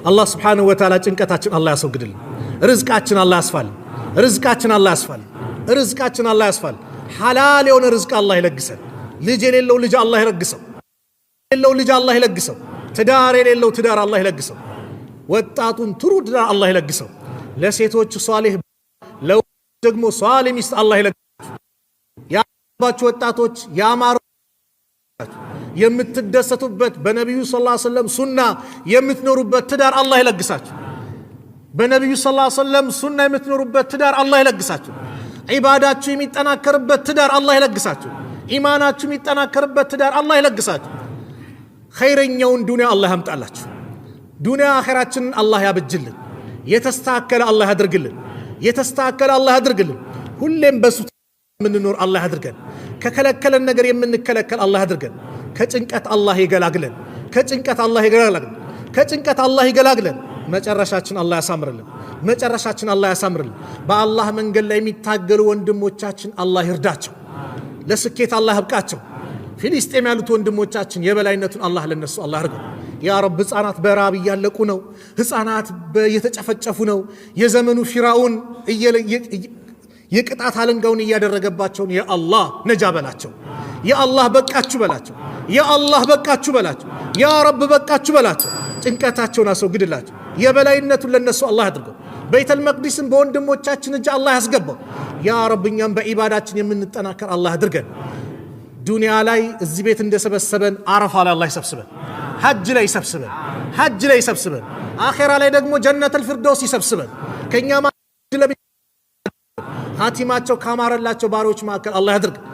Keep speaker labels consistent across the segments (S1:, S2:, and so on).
S1: አላህ سبحانه وتعالى ጭንቀታችን አላህ ያስወግድልን። ርዝቃችን አላህ ያስፋልን። ርዝቃችን አላህ ያስፋልን። ርዝቃችን አላህ ያስፋልን። ሐላል የሆነ ርዝቅ አላህ ይለግሰን። ልጅ የሌለው ልጅ አላህ ይለግሰው። የሌለው ልጅ አላህ ይለግሰው። ትዳር የሌለው ትዳር አላህ ይለግሰው። ወጣቱን ጥሩ ትዳር አላህ ይለግሰው። ለሴቶች ሷሊህ ደግሞ ሷሊህ ሚስት አላህ ይለግሰው። ያባችሁ ወጣቶች ያማሩ የምትደሰቱበት በነቢዩ صلى الله عليه وسلم ሱና የምትኖሩበት ትዳር አላህ ይለግሳችሁ። በነቢዩ صلى الله عليه وسلم ሱና የምትኖሩበት ትዳር አላህ ይለግሳችሁ። ዒባዳችሁ የሚጠናከርበት ትዳር አላህ ይለግሳችሁ። ኢማናችሁ የሚጠናከርበት ትዳር አላህ ይለግሳችሁ። ኸይረኛውን ዱንያ አላህ ያምጣላችሁ። ዱንያ አኼራችንን አላህ ያብጅልን። የተስተካከለ አላህ ያድርግልን። የተስተካከለ አላህ ያድርግልን። ሁሌም በሱ የምንኖር አላህ ያድርገን። ከከለከለን ነገር የምንከለከል አላህ ያድርገን። ከጭንቀት አላህ ይገላግለን። ከጭንቀት አላህ ይገላግለን። ከጭንቀት አላህ ይገላግለን። መጨረሻችን አላህ ያሳምርልን። መጨረሻችን አላህ ያሳምርልን። በአላህ መንገድ ላይ የሚታገሉ ወንድሞቻችን አላህ ይርዳቸው። ለስኬት አላህ ያብቃቸው። ፊሊስጤም ያሉት ወንድሞቻችን የበላይነቱን አላህ ለነሱ አላህ ያርገው። يا رب ህፃናት በራብ እያለቁ ነው። ህፃናት እየተጨፈጨፉ ነው። የዘመኑ ፊራውን የቅጣት አለንጋውን እያደረገባቸውን يا الله ነጃ በላቸው። يا الله በቃችሁ በላቸው። يا الله በቃችሁ በላቸው። يا رب በቃችሁ በላቸው። ጭንቀታቸውን አስወግድላቸው። የበላይነቱን ለነሱ አላህ አድርገው። ቤተል መቅዲስን በወንድሞቻችን እጅ አላህ ያስገባው። يا رب እኛም በኢባዳችን የምንጠናከር አላህ አድርገን። ዱንያ ላይ እዚህ ቤት እንደሰበሰበን አረፋ ላይ አላህ ይሰብስበን። ሐጅ ላይ ይሰብስበን። ሐጅ ላይ ይሰብስበን። አኼራ ላይ ደግሞ ጀነተል ፊርደውስ ይሰብስበን። ከእኛ ኻቲማቸው ካማረላቸው ባሪዎች መካከል አላህ ያድርገን።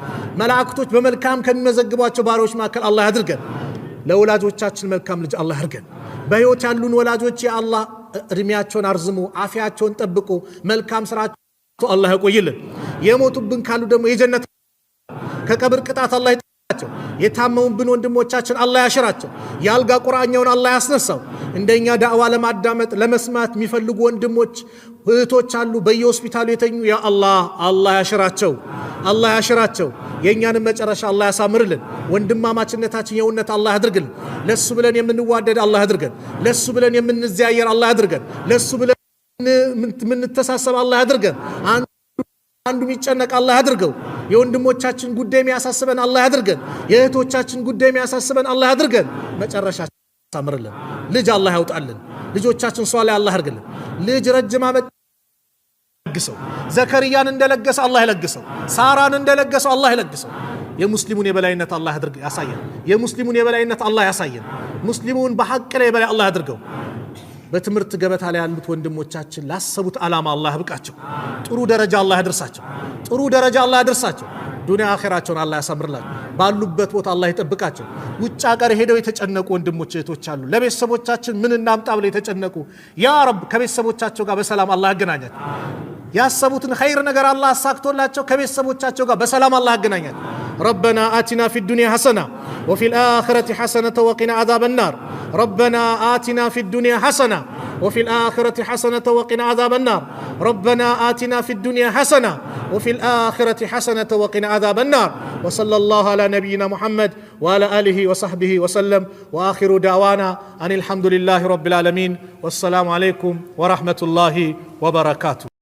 S1: መላእክቶች በመልካም ከሚመዘግቧቸው ባሪዎች መካከል አላህ ያድርገን። ለወላጆቻችን መልካም ልጅ አላህ ያድርገን። በሕይወት ያሉን ወላጆች የአላህ እድሜያቸውን አርዝሞ አፊያቸውን ጠብቆ መልካም ስራቸው አላህ ያቆይልን። የሞቱብን ካሉ ደግሞ የጀነት ከቀብር ቅጣት አላህ ይጠብቃቸው። የታመሙብን ወንድሞቻችን አላህ ያሽራቸው። የአልጋ ቁራኛውን አላህ ያስነሳው። እንደኛ ዳዕዋ ለማዳመጥ ለመስማት የሚፈልጉ ወንድሞች እህቶች አሉ፣ በየሆስፒታሉ የተኙ። يا الله አላህ ያሽራቸው፣ አላህ ያሽራቸው። የእኛንም መጨረሻ አላህ ያሳምርልን። ወንድማማችነታችን የእውነት አላህ ያድርግልን። ለሱ ብለን የምንዋደድ አላህ ያድርገን። ለሱ ብለን የምንዘያየር አላህ ያድርገን። ለሱ ብለን የምንተሳሰብ አላህ ያድርገን። አንዱ የሚጨነቅ አላህ ያድርገው። የወንድሞቻችን ጉዳይ የሚያሳስበን አላህ ያድርገን። የእህቶቻችን ጉዳይ የሚያሳስበን አላህ ያድርገን። መጨረሻችን ያሳምርልን። ልጅ አላህ ያውጣልን። ልጆቻችን ሷሊህ አላህ ያድርግልን። ልጅ ረጅም ዓመት ለግሰው። ዘከርያን እንደለገሰ አላህ ይለግሰው። ሳራን እንደለገሰው አላህ ይለግሰው። የሙስሊሙን የበላይነት አላህ ያድርግ ያሳየን። የሙስሊሙን የበላይነት አላህ ያሳየን። ሙስሊሙን በሐቅ ላይ የበላይ አላህ ያድርገው። በትምህርት ገበታ ላይ ያሉት ወንድሞቻችን ላሰቡት ዓላማ አላህ ያብቃቸው። ጥሩ ደረጃ አላህ ያደርሳቸው። ጥሩ ደረጃ አላህ ያደርሳቸው። ዱንያ አኼራቸውን አላህ ያሳምርላቸው። ባሉበት ቦታ አላህ ይጠብቃቸው። ውጭ ሀገር ሄደው የተጨነቁ ወንድሞች እህቶች አሉ። ለቤተሰቦቻችን ምን እናምጣ ብለው የተጨነቁ يا رب ከቤተሰቦቻቸው ጋር በሰላም አላህ ያገናኛቸው። ያሰቡትን ኸይር ነገር አላህ አሳክቶላቸው ከቤተሰቦቻቸው ጋር በሰላም አላህ ያገናኛቸው። ربنا آتنا في الدنيا حسنة وفي الآخرة حسنة وقنا عذاب النار። ربنا آتنا في الدنيا حسنة وفي الآخرة حسنة وقنا عذاب النار። ربنا آتنا في الدنيا حسنة وفي الآخرة حسنة وقنا عذاب النار። وصلى الله على نبينا محمد وعلى آله وصحبه وسلم። وآخر دعوانا أن الحمد لله رب العالمين። والسلام عليكم ورحمة الله وبركاته።